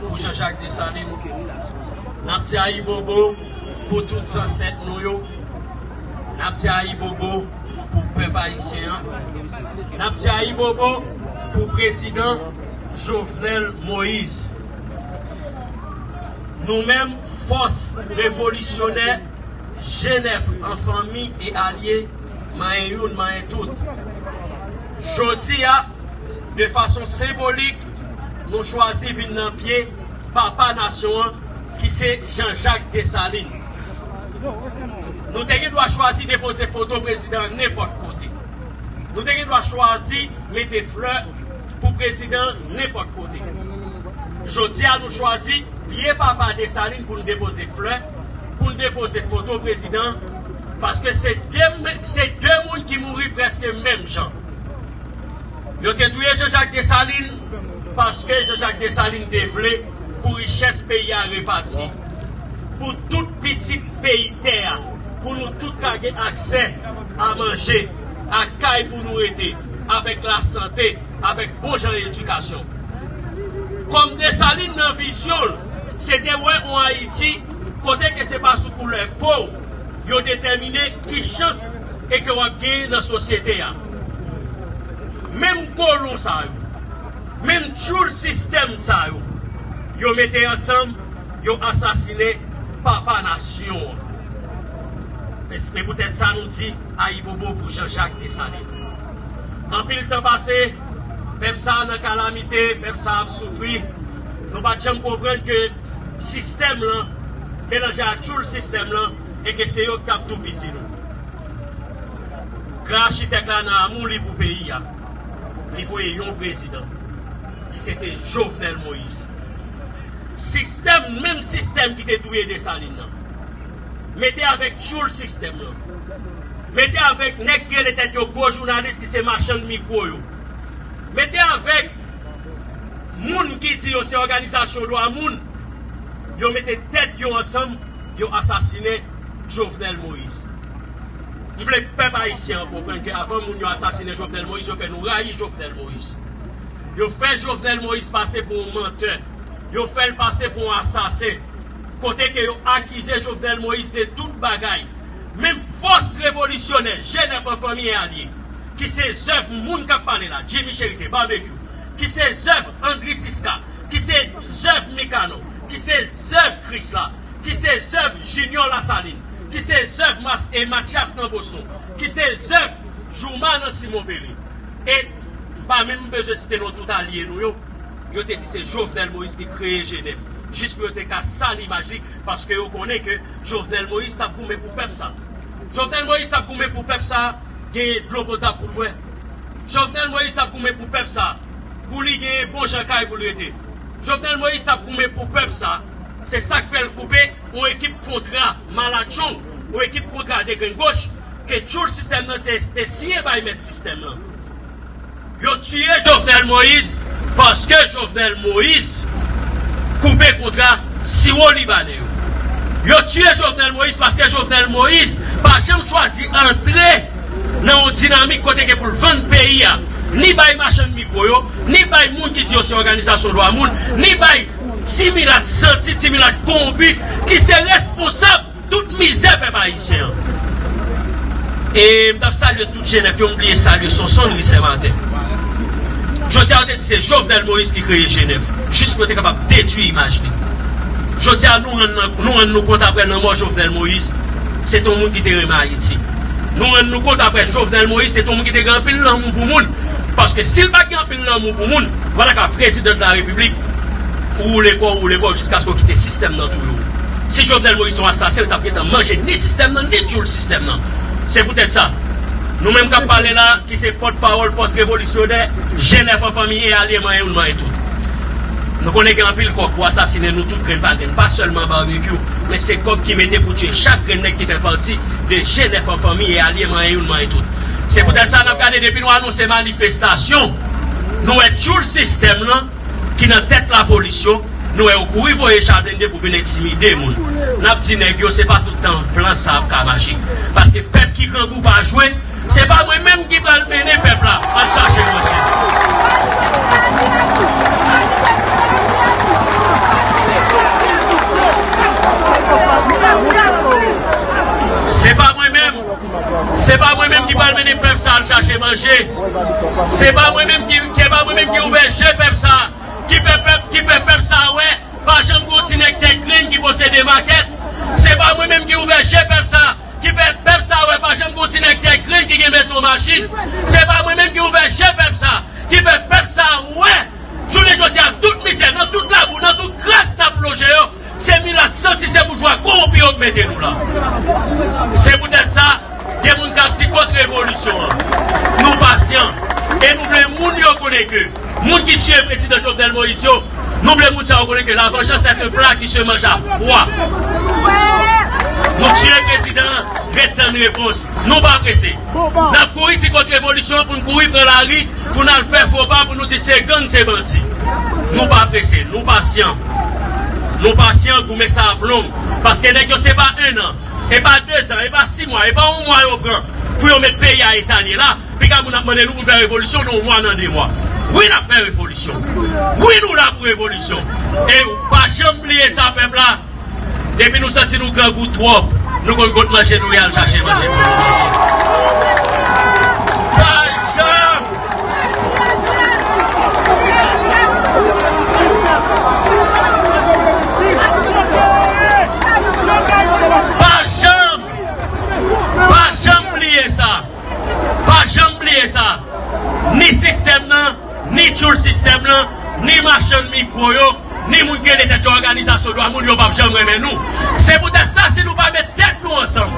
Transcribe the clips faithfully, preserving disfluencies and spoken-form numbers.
Pou Jean-Jacques Dessalines, n ap di ayibobo pou tout zansèt nou yo, n ap di ayibobo pou pèp ayisyen an, n ap di ayibobo pou prezidan Jovenel Moïse. Nou menm, fòs revolisyonè G nèf an fanmi e alye, manyen youn, manyen tout. Jodi a, de fason senbolik, nou chwazi vin nan pye papa nasyon an, ki se Jean-Jacques Dessalines. Nou te gen dwa chwazi depoze foto prezidan an nenpòt kote. Nou te gen dwa chwazi mete flè pou prezidan nenpòt kote. Jodi a, nou chwazi pye papa Desalin pou n depoze flè, pou n depoze foto prezidan, paske se de, se de moun ki mouri prèske menm jan. Yo te touye Jean-Jacques Dessalines paske Jean-Jacques Dessalines te vle pou richès peyi a repati, pou tout pitit peyi tè a, pou nou tout ka gen aksè a manje, a kay pou nou rete, avèk lasante, avèk bon jan edikasyon. Kòm Desalin nan vizyon l, se te wè yon Ayiti kote ke se pa sou koulè po w yo detèmine ki chans e ke w ap genyen nan sosyete a. Menm kolon sa yo, menm tchoul sistèm sa yo, yo mete ansanm, yo asasinen papa nasyon an. E se poutèt sa nou di ayibobo pou Jean-Jacques Dessalines. Anpil tan pase, pèp sa a nan kalamite, pèp sa a ap soufri. Nou pa t janm konprann ke sistèm lan melanje ak tchoul sistèm lan, e ke se yo k t ap toupizi nou. Gran achitèk la nan amou li pou peyi a, li voye yon prezidan, ki se te Jovenel Moïse. Sistèm, menm sistèm ki te touye Desalin nan, mete avèk tchoul sistèm lan, mete avèk nèg ki rele tèt yo gwo jounalis ki se machann mikwo yo, mete avèk moun ki di yo se òganizasyon dwa moun, yo mete tèt yo ansanm, yo asasinen Jovenel Moïse. M vle pèp ayisyen an konprann ke avan moun yo asasinen Jovenel Moïse, yo fè nou rayi Jovenel Moïse. Yo fè Jovenel Moïse pase pou yon mantè. Yo fè l pase pou yon asasen. Kote ke yo akize Jovenel Moïse de tout bagay. Menm fòs revolisyonè, G nèf an fanmi e alye, ki se zèv moun k ap pale la, Jimmy Chérizier, Barbecue, ki se zèv Andry Siska, ki se zèv Mikano, ki se zèv Krisla, ki se zèv Junior Lasalin, ki se zèv Mas-, e Mathias nan Boston, ki se zèv Jouma nan Simon Péry. E m pa menm bezwen site non tout alye nou yo. Yo te di se Jovenel Moïse ki kreye G nèf, jis pou yo te ka sal imaj li, paske yo konnen ke Jovenel Moïse t ap goumen pou pèp sa. Jovenel Moïse t ap goumen pou pèp sa genyen dlo potab pou l bwè. Jovenel Moïse t ap goumen pou pèp sa, pou li genyen bon jan kay pou l rete. Jovenel Moïse t ap goumen pou pèp sa, se sa k fè l koupe yon ekip kontra malatchong, yon ekip kontra degrenn goch, ke tchoul sistèm nan te, te siyen bay mèt sistèm lan. Yo tiye Jovenel Moïse paske Jovenel Moïse koupe kontra siwo libanè yo. Yo tiye Jovenel Moïse paske Jovenel Moïse pa janm chwazi antre nan yon dinamik kote ke pou l vann peyi a, ni bay machann mikwo yo, ni bay moun ki di yo se òganizasyon dwa moun, ni bay ti milat santi, ti milat konwonpi, ki se responsab tout mizè pèp ayisyen an. E m t ap salye tout G nèf yo, m bliye salye Sonson Louis Saint Martin. Jodi a, yo te di se Jovenel Moïse ki kreye G nèf, jis pou yo te kapab detwi imaj li. Jodi a, nou rann, nou rann nou kont apre lanmò Jovenel Moïse, se te yon moun ki te renmen Ayiti. Nou rann nou kont apre Jovenel Moïse, se te yon moun ki te gen anpil lanmou pou moun. Paske si l pa t gen anpil lanmou pou moun, ou pa ta ka prezidan de la repiblik, ou woule kò w, ou woule kò w jiskaske w kite sistèm nan touye w. Si Jovenel Moïse te yon asasen, l t ap gentan manje ni sistèm nan, ni tchoul sistèm nan. Se poutèt sa, nou menm k ap pale la, ki se pòtpawòl fòs revolisyonè, G nèf an fanmi e alye, manyen youn, manyen tout. Nou konnen gen anpil kòb pou asasinen nou tout grenn pa grenn, pa sèlman Barbecue, men se kòb ki mete pou tiye chak grenn nèg ki fè pati de G nèf an fanmi e alye, manyen youn, manyen tout. Se poutèt sa n ap gade depi nou anonse manifestasyon, nou wè tchoul sistèm lan ki nan tèt lapolis yo, nou wè yo kouri voye cha blende pou vin entimide moun. N ap di nèg yo, se pa tout tan plan sa ap ka mache. Paske pèp ki grangou pa jwe, se pa mwen menm ki pral mennen pèp la al chache manje. manje. Se pa mwen menm ki, se pa mwen menm ki ouvè je pèp sa, ki fè pèp, ki fè pèp sa wè pa janm gen yon ti nèg tèt grenn ki posede makèt. Se pa mwen menm ki ouvè je pèp sa, ki fè pèp sa wè pa janm gen yon ti nèg tèt grenn ki gen bezwen machin. Se pa mwen menm ki ouvè je pèp sa, ki fè pèp sa wè jounen jodi a tout mizè, nan tout labou, nan tout kras n ap lonje yo, se milat santi, se boujwa kowonpi yo k mete nou la. Se poutèt sa, gen moun k ap di kont revolisyon an. Nou pasyan. E nou vle moun yo konnen ke moun ki tiye prezidan Jovenel Moïse yo, nou vle moun sa yo konnen ke la vengeance est un plat qui se mange à froid. Nou tiye prezidan an, ret tann repons. Nou pa prese. N ap kouri di kont revolisyon an pou n kouri pran lari, pou n al fè fo pa, pou nou di se gang, se bandi. Nou pa prese, nou pasyan. Nou pasyan, goumen sa ap long. Paske nèg yo se pa en an, e pa de zan, e pa sis mwa, e pa yon mwa yo pran pou yo met peyi a eta l ye la. Piga moun ap mande nou pou n fè revolisyon nan yon mwa, nan de mwa. Wi, n ap fè revolisyon. Wi, nou la pou revolisyon. E pa janm bliye sa, pèp la. Depi nou santi nou grangou twòp, nou konn kot manje nou ye al chache manje pou nou manje. Pa janm! Pa janm! Pa janm bliye sa! Pa janm bliye sa! Ni sistèm nan, ni tchoul sistèm lan, ni machann mikwo yo, ni moun ki rele tèt yo òganizasyon dwa moun, yo p ap janm renmen nou. Se poutèt sa, si nou pa met tèt nou ansanm,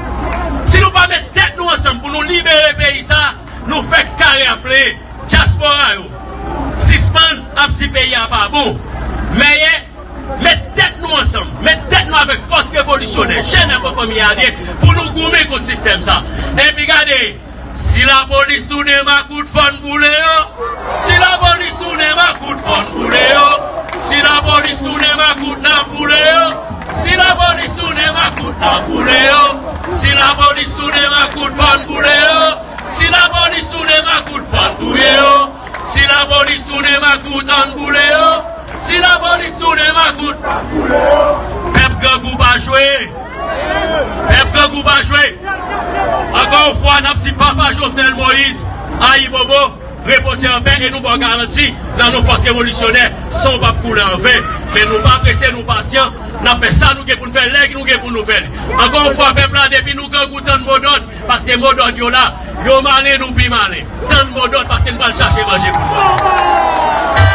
si nou pa met tèt nou ansanm pou nou libere peyi sa, nou fèk kare ap plenyen. Dyaspora yo, sispann ap di peyi a pa bon. Mèyè, met tèt nou ansanm, met tèt nou avèk fòs revolisyonè, jèn ak fanmi alye, pou nou goumen kont sistèm sa. Epi gade, si lapolis tounen makout, fò n boule yo. Si lapolis tounen makout, fò n boule yo. Si lapolis tounen makout, n ap boule yo. Si lapolis tounen makout, n ap boule yo. Si lapolis tounen makout, fò n boule yo. Si lapolis tounen makout, fò n touye yo. Si lapolis tounen makout, ann boule yo. Si lapolis tounen makout, ann boule yo. Pèp grangou pa jwe. Pèp grangou pa jwe. Ankò yon fwa, n ap di papa Jovenel Moïse, ayibobo, repoze anpè e nou ba w garanti, nan non fòs revolisyonè, san w p ap koule an ven. Men nou pa prese, nou pasyan, n ap fè sa nou gen pou n fè, lè nou gen pou nou fè l. Ankò yon fwa, pèp la, depi nou grangou, tann modòd, paske modòd yo la, yo malen, nou pi malen. Tann modòd, paske n pral chache manje pou nou.